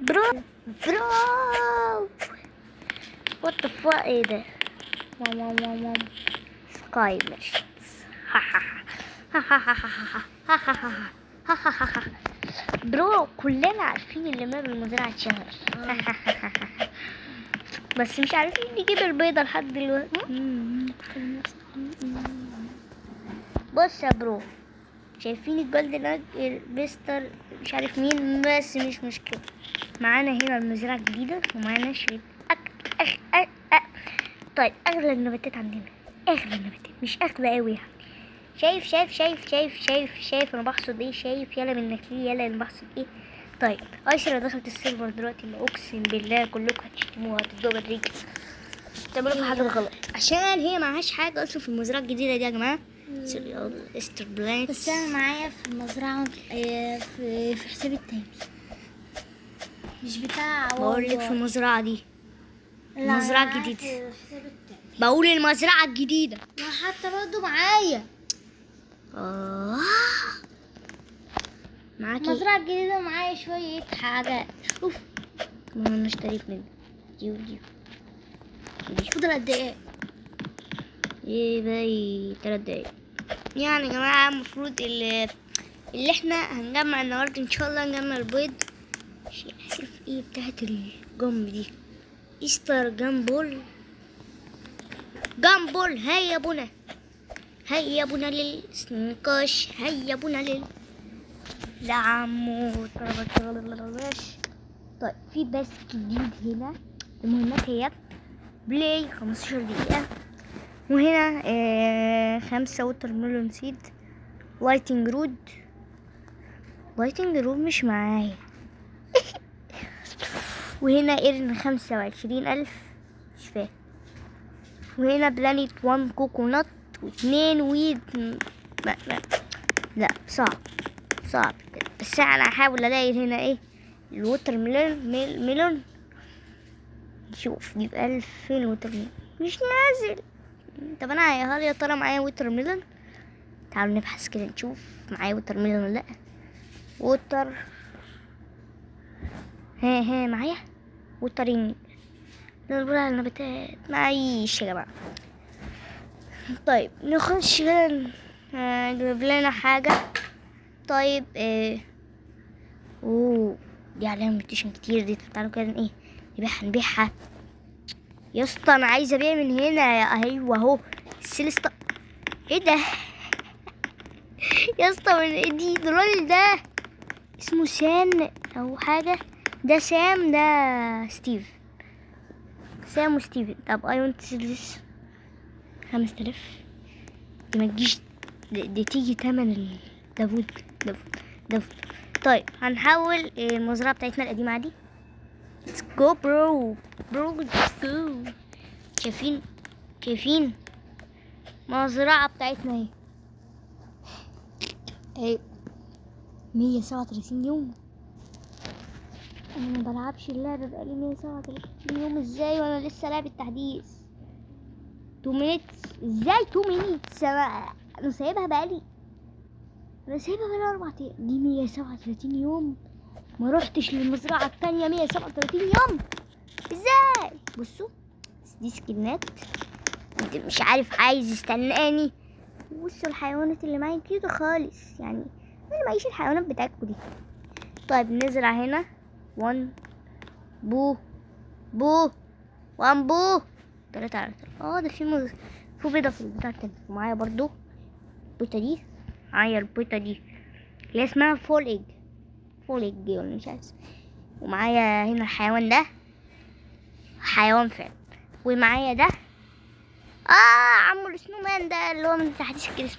bro bro، what the fuck؟ ايه ده؟ ماما ماما sky merchants. bro، كلنا عارفين اللي map المزرعة اتشهر، بس مش عارفين نجيب البيضة لحد دلوقتي. بص يا bro، شايفين ال golden مستر مش عارف مين، بس مش مشكلة. معانا هنا المزرعة الجديدة ومعانا شوية أك أخ أ أ طيب، أغلى النباتات عندنا، أغلى النباتات مش أغلى أوي يعني. شايف شايف شايف شايف شايف شايف أنا بحصد إيه؟ شايف؟ يلا منك ليه، يلا أنا بحصد إيه؟ طيب، ايسر لو دخلت ال server دلوقتي، ما اقسم بالله كلكم هتشتموها، هتدوها بالرجل، تعملوا في حاجة غلط، عشان هي معهاش حاجة اصلا في المزرعة الجديدة دي يا جماعة. Easter plant. بس انا معايا في المزرعة، في حسابي التاني، مش بتاع. بقول لك في المزرعة دي. لا، المزرعة أنا معايا الجديدة. في حسابي التاني. بقول المزرعة الجديدة. ما حتى برضه معايا. اه، معاكي. المزرعة الجديدة معايا شوية حاجات. اوف، ما انا اشتريت منه دي ودي ودي. فضل قد ايه؟ ايه، باقي 3 دقايق. يعني يا جماعة، المفروض اللي احنا هنجمع النهاردة ان شاء الله نجمع البيض. مش عارف ايه بتاعت ال gum دي، Easter gumball gumball. هيا بنا، هيا بنا للنقاش، هيا بنا لل لعمو. طيب، في بس جديد هنا، المهمات هي play 15 دقيقة، وهنا 5 watermelon seed، lightning rod. lightning rod مش معايا. وهنا earn 25,000، مش فاهم. وهنا plant one coconut واتنين weed. لا لا لا، صعب صعب، بس انا هحاول الاقي هنا ايه ال watermelon melon. نشوف دي ب2000 watermelon مش نازل. طب انا هل يا ترى معايا watermelon؟ تعالوا نبحث كده نشوف معايا watermelon ولا لا. water، ها ها، معايا watering. نقول على النباتات، معيش يا جماعة. طيب، نخش كده نجيب لنا حاجة. طيب، ايه؟ اوه، دي عليها mutation كتير دي. تعالوا كده ايه نبيعها نبيعها. يا اسطى، انا عايزه ابيع من هنا. يا ايوه، اهو السلسطة. ايه ده يا اسطى؟ من إيه دي؟ ده الراجل ده اسمه سان او حاجه. ده سام، ده ستيف، سام وستيفن. طب I want this. 5000، دي ما تجيش، دي تيجي تمن الدافود دافود دافود. طيب، هنحول المزرعة بتاعتنا القديمة عادي. Let's go bro bro، let's go. شايفين؟ شايفين المزرعة بتاعتنا اهي اهي. 137 يوم، انا ما بلعبش اللعبة بقالي 137 يوم. ازاي وانا لسه لعب التحديث 2 minutes؟ ازاي 2 minutes؟ انا سايبها بقالي، انا سايبها بقالي 4 ايام. دي 137 يوم ما روحتش للمزرعة التانية. 137 يوم ازاي؟ بصوا، دي سكنات انت مش عارف عايز يستناني. بصوا الحيوانات اللي معايا cute خالص، يعني انا معيش الحيوانات بتاعتكم دي. طيب، نزرع هنا 1 بو بو 1 بو تلاتة على تلاتة. اه، ده في بيضة في البتاع التاني. ومعايا برضو البيضة دي، معايا البيضة دي اللي اسمها full egg، full egg ولا مش عارف. ومعايا هنا الحيوان ده، حيوان فعلا. ومعايا ده عمو ال snowman ده اللي هو من تحديث الكريسماس.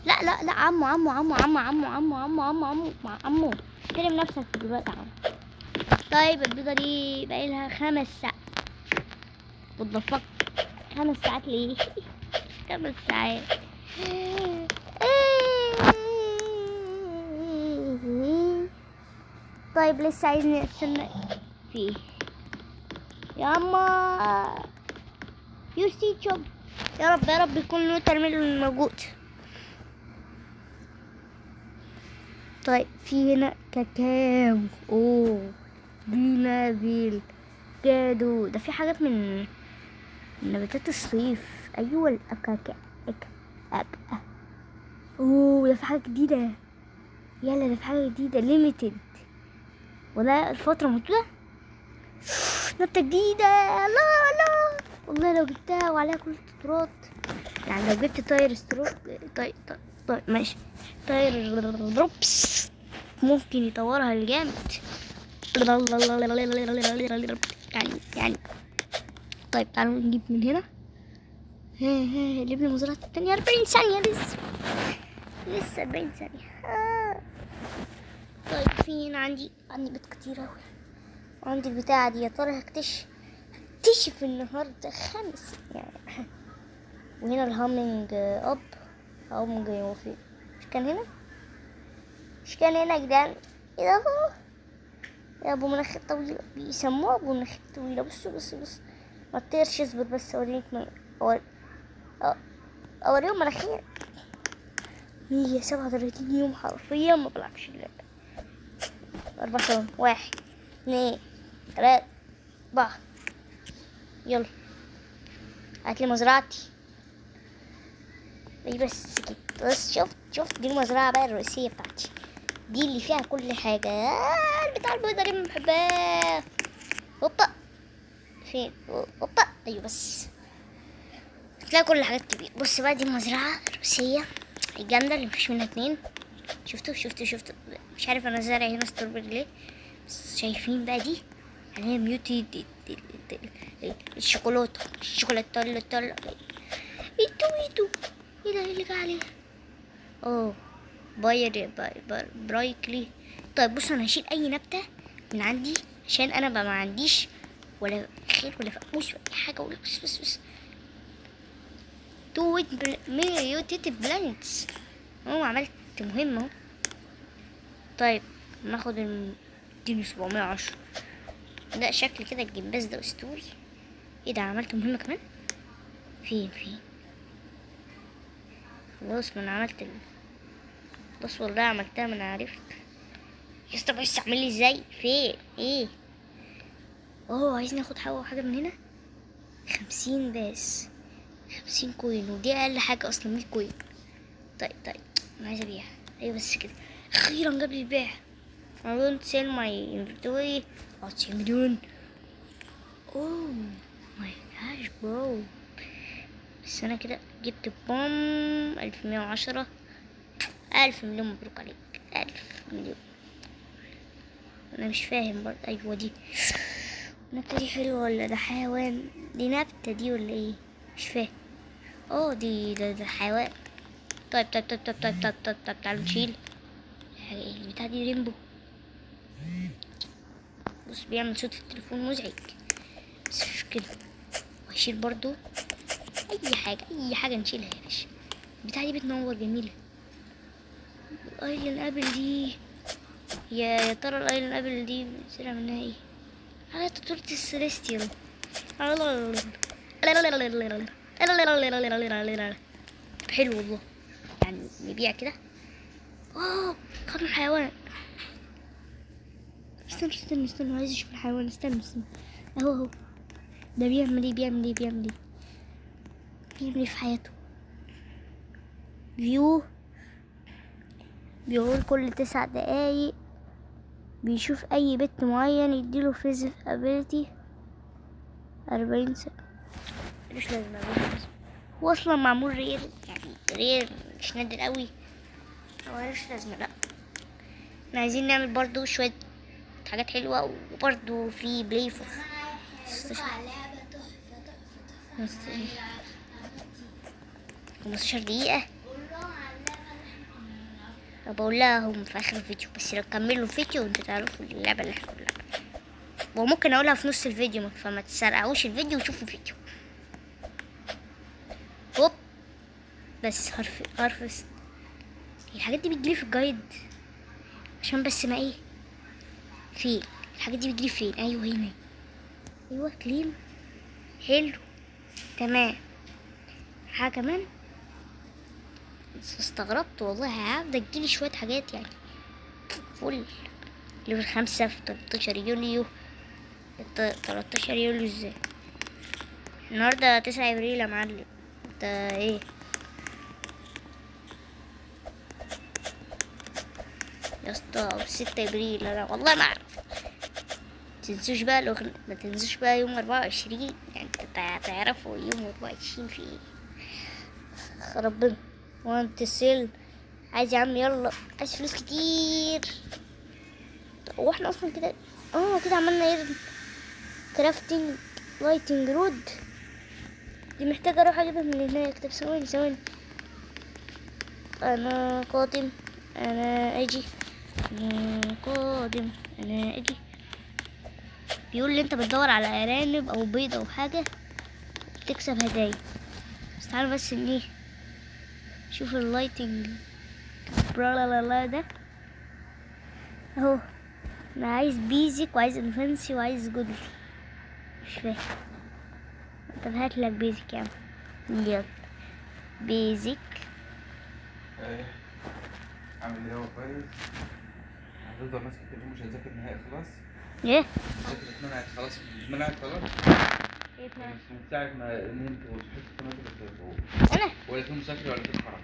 لا لا لا، عمو عمو عمو عمو عمو عمو عمو عمو عمو عمو، احترم نفسك دلوقتي يا عمو. طيب، البيضة دي بقالها 5 ساعات. what the fuck؟ 5 ساعات ليه؟ 5 ساعات. طيب، لسه عايزني استنى فيه يا اما your seed shop. يا رب يا رب يكون watermelon موجود. طيب، في هنا كاكاو. اوه. apple جادو. ده في حاجات من نباتات الصيف. ايوه الأكاكا أك أك. اوه ده في حاجة جديدة. يلا ده في حاجة جديدة limited ولا الفترة محدودة. نبتة جديدة. لا لا والله لو جبتها وعليها كل التطورات، يعني لو جبت طاير سترو طي طي طي ماشي طاير drops ممكن يطورها الجامد يعني. طيب تعالوا نجيب من هنا. ها ها جبنا المزرعة التانية. 40 ثانية لسه، لسه 40 ثانية. طيب في هنا عندي بيت كتير أوي، وعندي البتاعة دي. يا ترى هكتشف النهاردة 5 يعني. وهنا ال humming up humming هو فين؟ مش كان هنا؟ مش كان هنا يا جدعان؟ ايه ده؟ يا ابو مناخير طويلة، بيسموه ابو مناخير طويلة. بصوا بصوا بصوا، ما تطيرش، اصبر بس اوريك من... اوريهم مناخير. 137 يوم حرفيا ما بلعبش اللعبة. 4 ثواني، 1 2 3 4. يلا هاتلي مزرعتي. ايه بس كده؟ بس شفت دي المزرعة بقى الرئيسية بتاعتي، دي اللي فيها كل حاجة. البتاع البيضة دي بحبها. هوبا فين؟ هوبا ايوه بس هتلاقي كل حاجات كبيرة. بص بقى دي المزرعة الرئيسية الجامدة اللي مفيش منها 2. شفتوا شفتوا شفتوا؟ مش عارف انا زارع هنا strawberry ليه، بس شايفين بقى دي عليها ميوتي دي دي دي دي الشوكولاتة، الشوكولاتة اللي طلع ايتو ايتو. ايه ده؟ ايه اللي جه عليها؟ باير، باير، برايكلي. طيب بصوا انا هشيل اي نبتة من عندي عشان انا بقى ما عنديش ولا خير ولا فقوس ولا اي حاجة ولا بس بس بس. تو ويت mutated plants. عملت مهمة اهو. طيب ناخد اديني 710. ده شكل كده الجمباز ده اسطوري. ايه ده؟ عملت مهمة كمان؟ فين فين؟ خلاص ما انا عملت بس والله عملتها، ما انا عرفت يا اسطى. بس اعمل لي ازاي؟ فين؟ ايه؟ عايز ناخد حاجة من هنا. 50 بس، 50 coin، ودي اقل حاجة اصلا 100 coin. طيب انا عايز ابيع. ايوه بس كده، اخيرا جاب لي البيع. I don't sell my inventory. 90 مليون. Oh my gosh bro. بس انا كده جبت بوم 1110. 1000 مليون، مبروك عليك 1000 مليون. انا مش فاهم برضه. ايوه دي النبتة دي حلوة ولا ده حيوان؟ دي نبتة دي ولا ايه؟ مش فاهم. دي ده حيوان. طيب طيب طيب طيب طيب طيب طيب طيب تعالوا نشيل البتاع دي. rainbow. بص بيعمل صوت في التليفون مزعج، بس مش مشكلة. وهشيل برضو اي حاجة، اي حاجة نشيلها يا باشا. البتاع دي بتنور جميلة. ال island apple دي يا ترى ال island apple دي طلع منها ايه؟ على تورتة ال celestial. طب حلو والله، يعني نبيع كده. خدنا الحيوان. استنى استنى استنى، عايز اشوف الحيوان. استنى استنى، اهو اهو. ده بيعمل ايه؟ بيعمل ايه؟ بيعمل ايه؟ بيعمل ايه في حياته؟ view بيقول كل 9 دقايق بيشوف اي pet معين يديله فيز ability 40 سنة. مش لازم أعمل. هو اصلا معمول rare، يعني rare مش نادر قوي، هو مش لازمة. لا احنا عايزين نعمل برضو شوية حاجات حلوة، وبرضو في play for 15 دقيقة. بقول لهم في آخر الفيديو، بس لو كملوا الفيديو انتوا تعرفوا اللعبة اللي احنا بنلعبها، وممكن اقولها في نص الفيديو، فما تسرقوش الفيديو وشوفوا الفيديو. هوب بس harvest. الحاجات دي بتجيلي في ال guide عشان بس ما ايه فين الحاجات دي بتجيلي فين؟ ايوه هنا، ايوه claim حلو تمام. حاجه كمان بس استغربت والله، هبدا تجيلي شويه حاجات يعني. فل level 5 في 13 يوليو. 13 يوليو ازاي؟ النهارده 9 ابريل يا معلم. انت ايه يا اسطى؟ او 6 ابريل، انا والله ما اعرف. تنسوش بقى الأغنية، ما تنسوش بقى يوم 24، يعني تعرفوا يوم 24 في ايه. ربنا وانت سيل عايز يا عم، يلا عايز فلوس كتير. واحنا اصلا كده كده عملنا ايه؟ crafting lightning rod دي محتاجة اروح اجيبها من هناك. طب ثواني ثواني، انا قادم، انا اجي، انا قادم، انا اجي. بيقول لي انت بتدور على ارانب او بيض او حاجة تكسب هدايا. بس تعالوا بس ان ايه، شوف ال lightning برا ده اهو. انا عايز basic وعايز infinity وعايز godly، مش فاهم. طب هات لك basic يا عم، يلا basic. ايه عامل ايه؟ هو كويس؟ هتفضل ماسك التليفون مش هتذاكر نهائي خلاص؟ ايه مذاكرة اتمنعت خلاص، اتمنعت خلاص من ساعة ما نمت وصحيت كنت ماسك التليفون. انا ولا في مذاكرة ولا في حركة.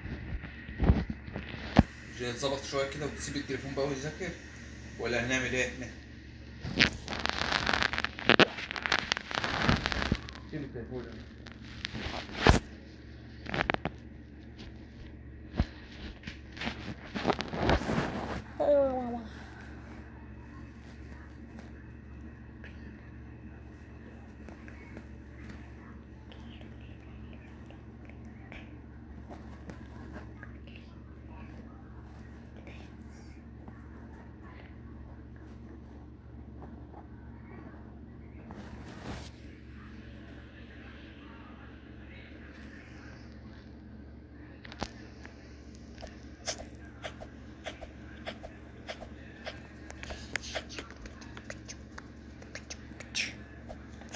مش هتظبط شوية كده وتسيب التليفون بقى وتذاكر، ولا هنعمل ايه احنا؟ سيب التليفون.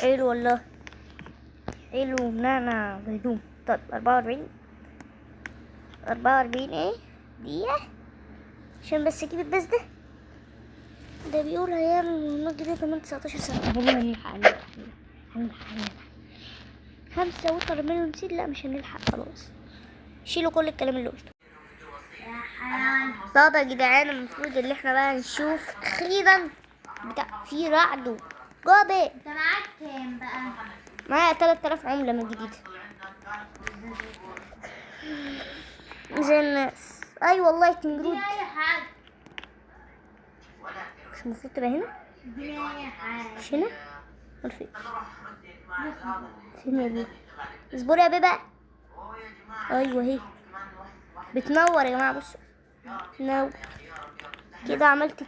حلو والله، حلو منعنع بهدوم. طب 44، 44 ايه دقيقة عشان بس اجيب الباس ده. ده بيقول هيعمل مهمات جديدة كمان 19 سنة. والله هنلحق، هنلحق، هنلحق، هنلحق. 5 watermelon seed. لا مش هنلحق خلاص، شيلوا كل الكلام اللي قلته. طب يا جدعان المفروض ان احنا بقى نشوف اخيرا بتاع في رعد جابي. انت معاك كام بقى؟ معايا 3000 عملة من جديد زي الناس. اي والله تنجرود. دي اي حاجة. مش المفروض تبقى هنا؟ دي اي حاجة. مش هنا؟ امال فين؟ فين يا بيبي؟ اصبري يا بيبي. ايوه اهي بتنور يا جماعة. بصوا نور كده. عملت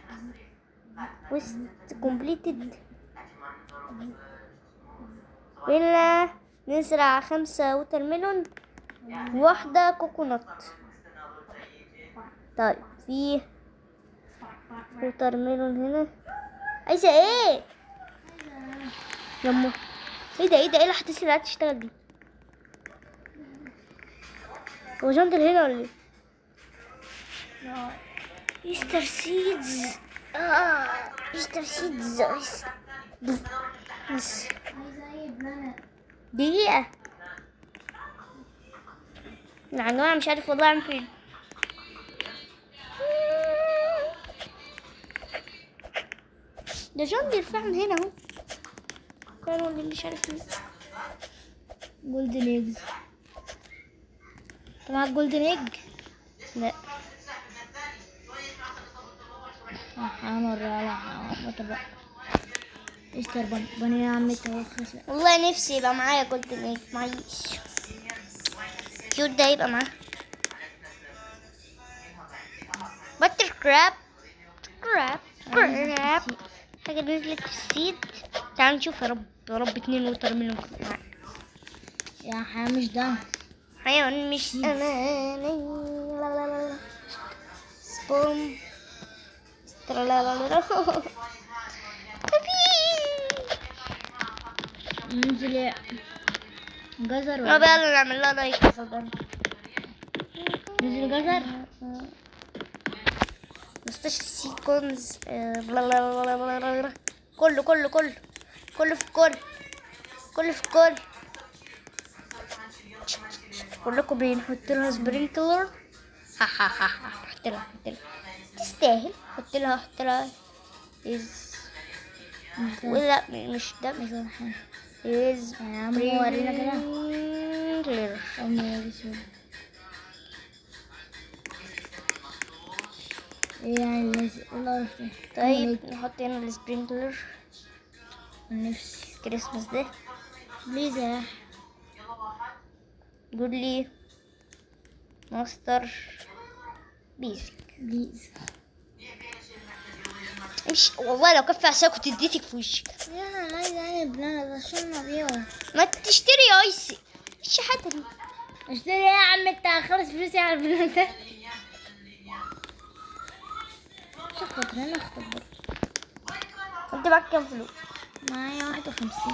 quest completed. ولا نزرع 5 watermelon واحدة coconut. طيب في watermelon هنا. عايزة ايه؟ يما ايه ده؟ ايه ده؟ ايه اللي هتسرق اللي هتشتغل دي؟ هو جندل هنا ولا ايه؟ Easter seeds. Easter seeds. بس دقيقة يا جماعة، مش عارف والله اعمل فين. ده جندل فعلا هنا اهو. كانوا اللي مش عارف مين. golden eggs. انت معاك golden egg؟ لا. Easter bunny يا عم توخس. والله نفسي يبقى معايا golden egg. معيش cute ده يبقى معاه butter crab crab crab. حاجة نزلت في ال seed. تعال نشوف. يا رب يا رب 2 watermelon معاك. يا حيوان مش ده. حيوان مش أماني. لا لا لا لا. سبوم. لا لا لا لا. ننزل جزر طب ولا يلا نعمل لها like. ننزل جزر. 15 seconds. لا لا لا لا لا لا. كله كله كله. كله في الكل، كله في الكل، كلكم بنحط لها sprinkler. ها ها ها ها، حط لها، حط لها، تستاهل. حط لها، حط لها از ولا مش ده از يا عم ورينا كده. sprinkler. أمي بسم ايه يعني القرف ده؟ طيب نحط هنا ال sprinkler. نفسي كريسماس ده. please يا يحيى. godly master basic. please. امشي والله لو كفي عشان كنت اديتك في وشك. يا انا عايز اعمل plant عشان ابيعه. ما تشتري ice الشحاتة دي. اشتري ايه يا عم انت؟ هخلص فلوسي على ال plant. مش خاطر انا اخطب برضه. انت معاك كام فلوس؟ معايا 51.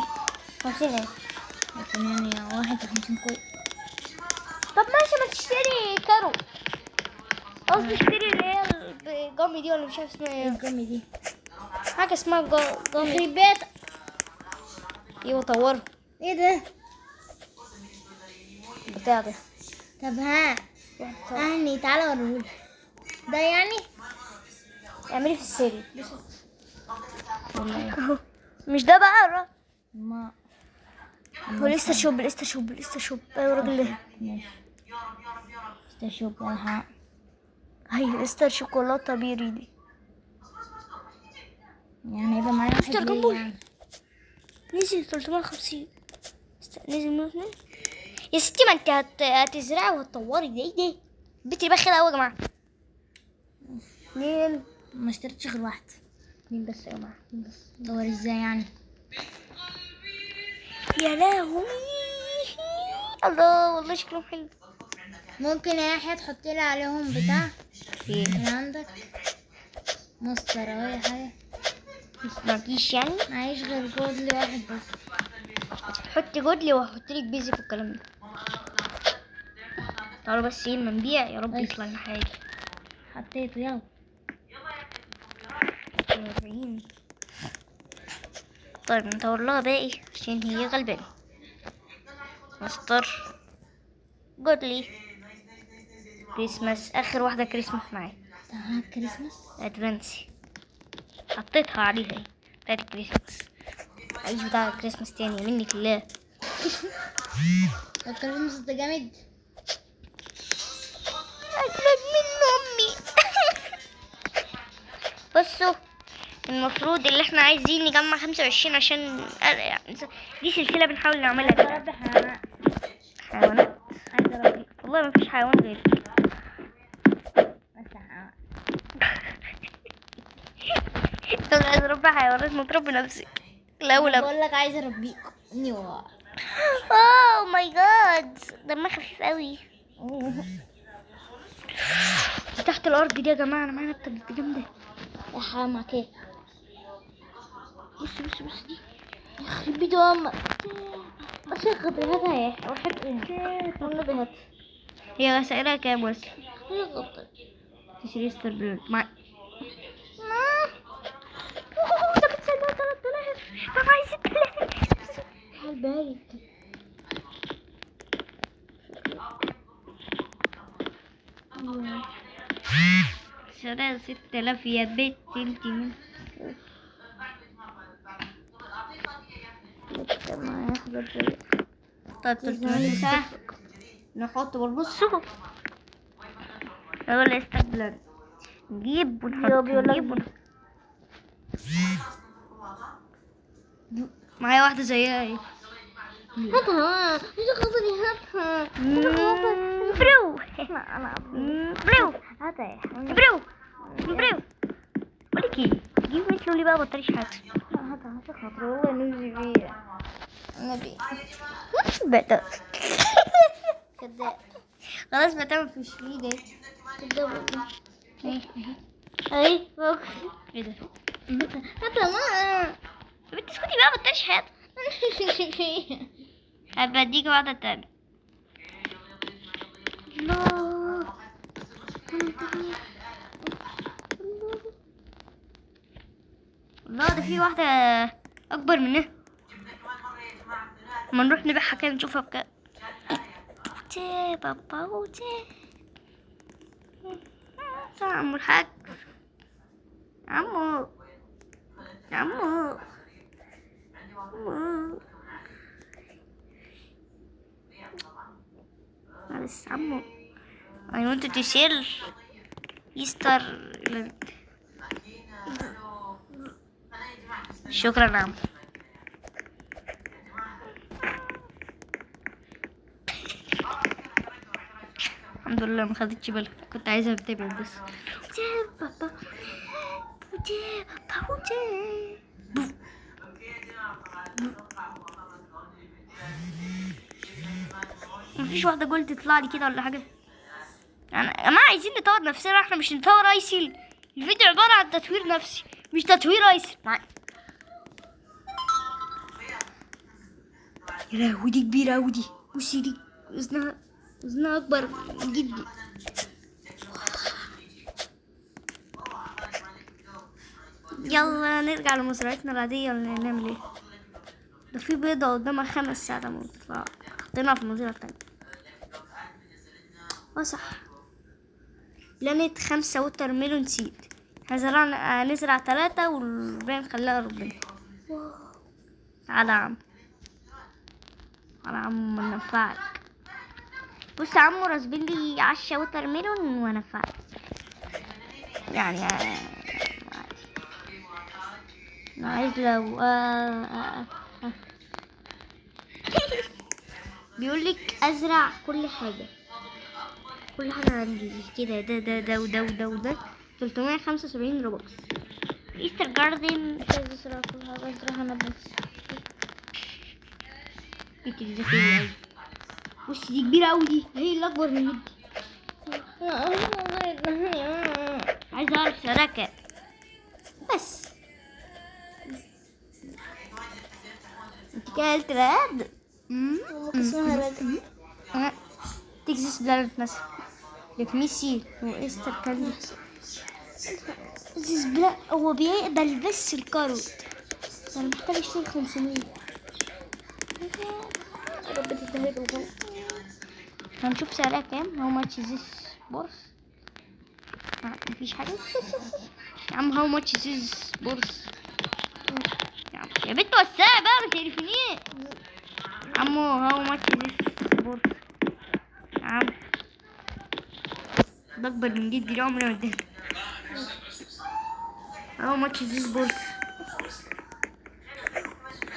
50 ايه؟ لكن يعني 51 كويس. طب ماشي، ما تشتري كارو، قصدي اشتري اللي هي ال gummy دي، ولا مش عارف اسمها ايه. ال gummy دي حاجة اسمها gummy. يخرب بيت. ايوه طوره. ايه ده؟ بتاع ده. طب ها اهني تعالى اوريهولك ده يعني. اعملي في السرير مش ده بقى. ما هو لسه shop، لسه shop، لسه shop. ايوه الراجل ده. ماشي استشوف الحق. هي star شوكولاتة بيري دي. يعني هيبقى معايا واحد مستر ليه جمبول. يعني؟ نزل 350. نزل 102 يا ستي. ما انت هتزرعي وهتطوري. ده ايه ده؟ البيت اللي بخيل قوي يا جماعة. اتنين. ما اشتريتش غير واحد. اتنين بس يا جماعة، اتنين بس. دور ازاي يعني؟ يا لهوي، الله والله شكلهم حلو. ممكن يا يحيى تحط لي عليهم بتاع ايه؟ من عندك ماستر او اي حاجة. ما فيش يعني؟ معيش غير godly واحد بس. حطي godly وهحط لك basic والكلام ده. تعالوا بس ايه ما نبيع، يا رب بس. يطلع لنا حاجة. حطيته يلا. 40. طيب ندور لها باقي عشان هي غلبانة. master godly Christmas، اخر واحدة كريسماس معايا. تعال كريسماس. advance حطيتها عليها اهي بتاعت الكريسماس. عيش بتاع الكريسماس تاني منك لله. الكريسماس ده جامد. اجمد من امي. بصوا المفروض اللي احنا عايزين نجمع 25 عشان دي سلسلة بنحاول نعملها عايزة كده. اربي حيوانات. حيوانات؟ عايزة اربي والله ما فيش حيوان غيرك. بس حيوان. انت عايز اربي حيوانات، ما تربي نفسك الاول. بقول لك عايزة اربيك. نيوه. oh my God، دمها خفيف قوي. تحت الارض دي يا جماعة، انا معانا نبته جامدة. يا حرام عليك. بص بص بص دي يخرب بيت امك. بس خاطر هاتها يا يحيى، وحياة امك والنبي هاتها. هي سعرها كام بس؟ يا خاطر. تشتري star plant مع ده بتسلم 3000. انا عايز 6000. حال بالك. سعرها 6000 يا بنت انت مين؟ طيب 309 نحط برضه. هو ال star plant نجيب ونحط، نجيب ونحط. معايا واحدة زيها اهي. هاتها مش خاطري هاتها. برو انا برو هاتها يا حبيبي. برو برو. بقولك ايه، جيب 100 لولي بقى بطليش حاجة. هاتها عشان خاطري والله نفسي فيها. النبي بقى كداب. خلاص بقى تعمل في الشريط ده. كداب والله. اهي اهي ايه ده؟ هاتها ما. طب انت اسكتي بقى بطليش حاجة. هبقى اديك واحدة تانية. الله الله، ده في واحدة أكبر منها. ما نروح نبيعها كده نشوفها بكام. تي بابا وتي عمو الحاج، عمو عمو عمو، معلش عمو، I wanted to sell Easter. شكرا عمو. الحمد لله ما خدتش بالك، كنت عايزه اتابع بس. بابا مفيش واحدة gold تطلع لي كده ولا حاجة. يعني ما عايزين نطور نفسنا، احنا مش نطور ايسل. الفيديو عبارة عن تطوير نفسي مش تطوير ايسل. يا لهوي دي كبيرة أوي دي، بصي دي وزنها أكبر من جدي. يلا نرجع لمزرعتنا العادية ولا نعمل ايه؟ ده في بيضة قدامها 5 ساعات ما تطلع، حطيناها في المزرعة التانية. اه صح، plant 5 watermelon seed. احنا نزرع 3 والباقي نخليها ربنا. تعالى يا عم، تعالى يا عم ننفعك. بص يا عمو راسبين لي 10 watermelon ونفعك. يعني انا عايز لو بيقولك ازرع كل حاجة، كل حاجة عندي كده، ده ده ده وده وده وده. 375 Robux. Easter garden. مش عايزة ازرع كل حاجة، ازرع انا بس. انت دي ذكية أوي. بصي دي كبيرة أوي دي، هي اللي أكبر من جدي. عايزة أعرف سعرها كام بس. انت كده قلت red. اسمها red. Texas plant مثلا. let me see و Easter candy. this plant هو بيقبل بس ال carrot. انا محتاج اشتري 500. يا رب تديها لي بالغلط. هنشوف سعرها كام. how much this purse؟ مفيش حاجة يا عم. how much this purse؟ يا عم يا بنت وسعي بقى، ما تقرفنيش. عمو how much this purse؟ يا عم ده اكبر من جدي، ليه عمري ما اديها. how much this purse؟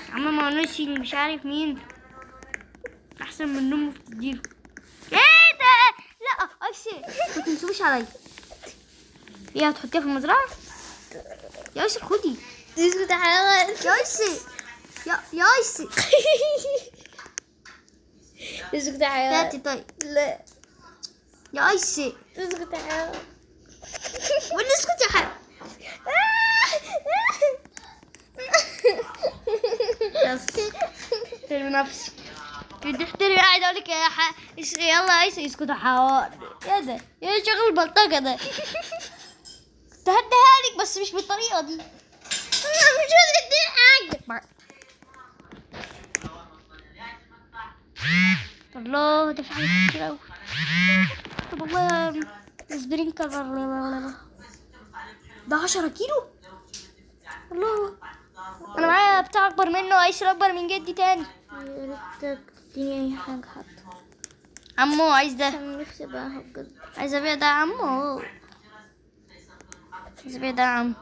يا عم ما نسي مش عارف مين احسن من امه في تديله. ايه ده؟ لا ايسي ما تنسوش عليا. ايه هتحطيها في المزرعة؟ يا ايسي خدي. اسكت يا حيوان. يا ايسي، يا ايسي اسكت يا حيوان. هاتي طيب. لا يا ايسي اسكت يا حيوان. ولا اسكت يا حيوان. بس احترمي نفسك، بتحترمي. قاعد اقول لك يا يلا ايسي اسكت يا حيوان. ايه ده؟ ايه شغل البلطجه ده؟ كنت هديها لك بس مش بالطريقة دي. انا مش قادرة اديها حاجة. الله ده في حاجات كتير قوي. طب والله sprinkler ده 10 كيلو. الله انا معايا بتاع اكبر منه، ايسر اكبر من جدي تاني. يا ريت تديني اي حاجة حتى. عمو عايز ده. عشان نفسي بقى بجد. عايز ابيع ده يا عمو، عايز ابيع ده يا عمو.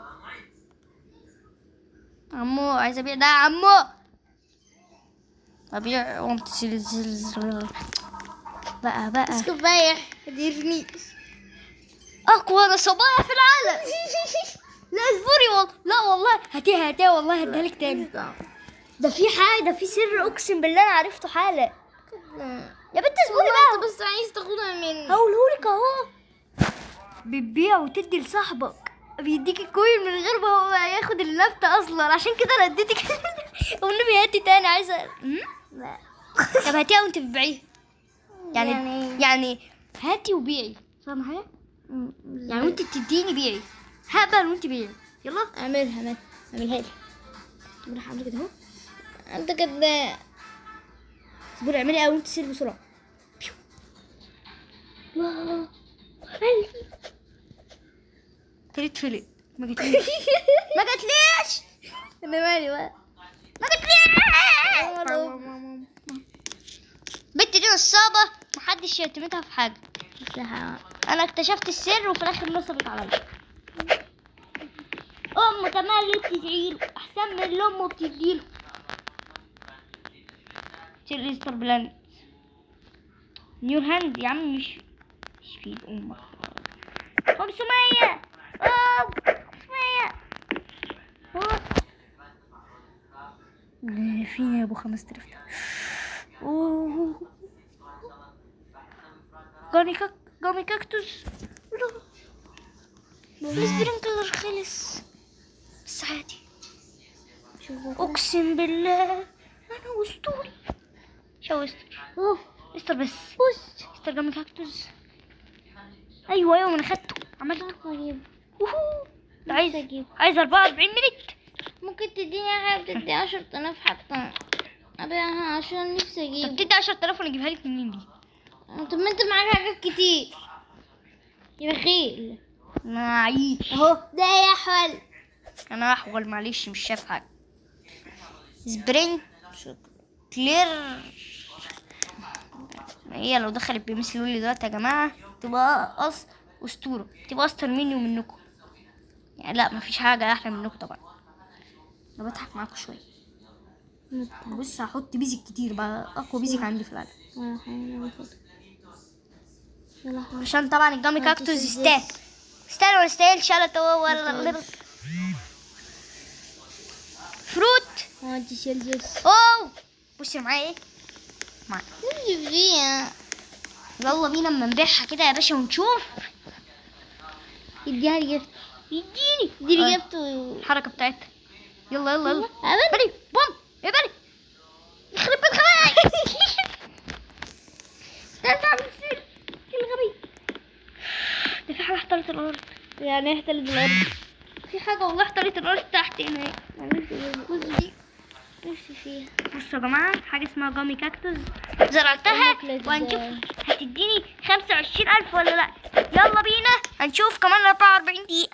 عمو عايز ابيع ده يا عمو. ابيع وانت بقى بقى. اسكت بقى يا ما تقرفنيش. اقوى نصبايا في العالم. لا اصبري والله، لا والله هاتيها هاتيها والله هديها لك تاني. ده في حاجة، ده في سر اقسم بالله انا عرفته حالا. يا بنت اصبري بقى. انت بس عايز تاخدها مني. هقولهولك اهو. بتبيع وتدي لصاحبك، بيديك ال coin من غير ما هو ياخد اللفته اصلا، عشان كده انا اديتك. والنبي هاتي تاني عايزه. لا طب هاتيها وانت بتبيعيها. يعني هاتي وبيعي، فاهمه حاجة؟ يعني وانت بتديني بيعي، هقبل وانت بيعي. يلا اعملها اعملها لي. راح اعمل كده اهو. انت كداب. اصبري، اعملي قوي تصير بسرعة. wow. تريد فيلي ما جتليش، ما جتليش. انا مالي بقى. ما جتليش. البت دي نصابة، محدش يعتمدها في حاجة. انا اكتشفت السر وفي الاخر نصبت عليا. امه كمان اللي بتدعيله احسن من اللي امه بتديله. شيل star plant new hand يا عم، مش في ايد امك. 500، اوه 500. أوه. فين يا ابو 5000 ده؟ اوه gummy cactus. ال sprinkler خلص بس عادي. اقسم بالله انا اسطوري. شو استر؟ اوف. استر بس. بص. استر gummy cactus. ايوه ايوه، ما انا خدته عملته. عارفة اجيبه. وهو ده عايز أجيبه. عايز 44 minute. ممكن تديني حاجة بتدي 10,000 حتى ابيعها عشان نفسي طب اجيبه. تدي 10,000 وانا اجيبها لك منين دي؟ طب ما انت معاك حاجات كتير يا بخيل. معيش. اهو ده يا حول. انا احول معلش مش شايف حاجة. sprinkler هي لو دخلت بمثل لولي دلوقتي يا جماعة تبقى اسطورة، تبقى اسطر مني ومنكم يعني. لا مفيش حاجة احلى منكم طبعا. انا بضحك معاكم شوية. بص هحط basic كتير بقى، اقوى basic عندي في العالم. عشان طبعا ال gummy cactus يستاهل. يستاهل ولا يستاهلش؟ ولا fruit. Want to sell this؟ اوه بصي معايا ايه معايا. نفسي فيها. يلا بينا اما نبيعها كده يا باشا ونشوف. اديها لي gift. يديني. اديني gift الحركة بتاعتها. يلا يلا يلا. عمل. بني بوم يا بني، يخرب بيت غبي. ده تعمل سير الغبي ده. في حاجة احتلت الأرض. يعني احتلت الارض؟ في حاجة والله احتلت الأرض تحت هنا. بص دي نفسي فيها. بصوا يا جماعة، حاجة اسمها gummy cactus زرعتها وهنشوف هتديني 25,000 ولا لأ. يلا بينا هنشوف كمان 44 دقيقة.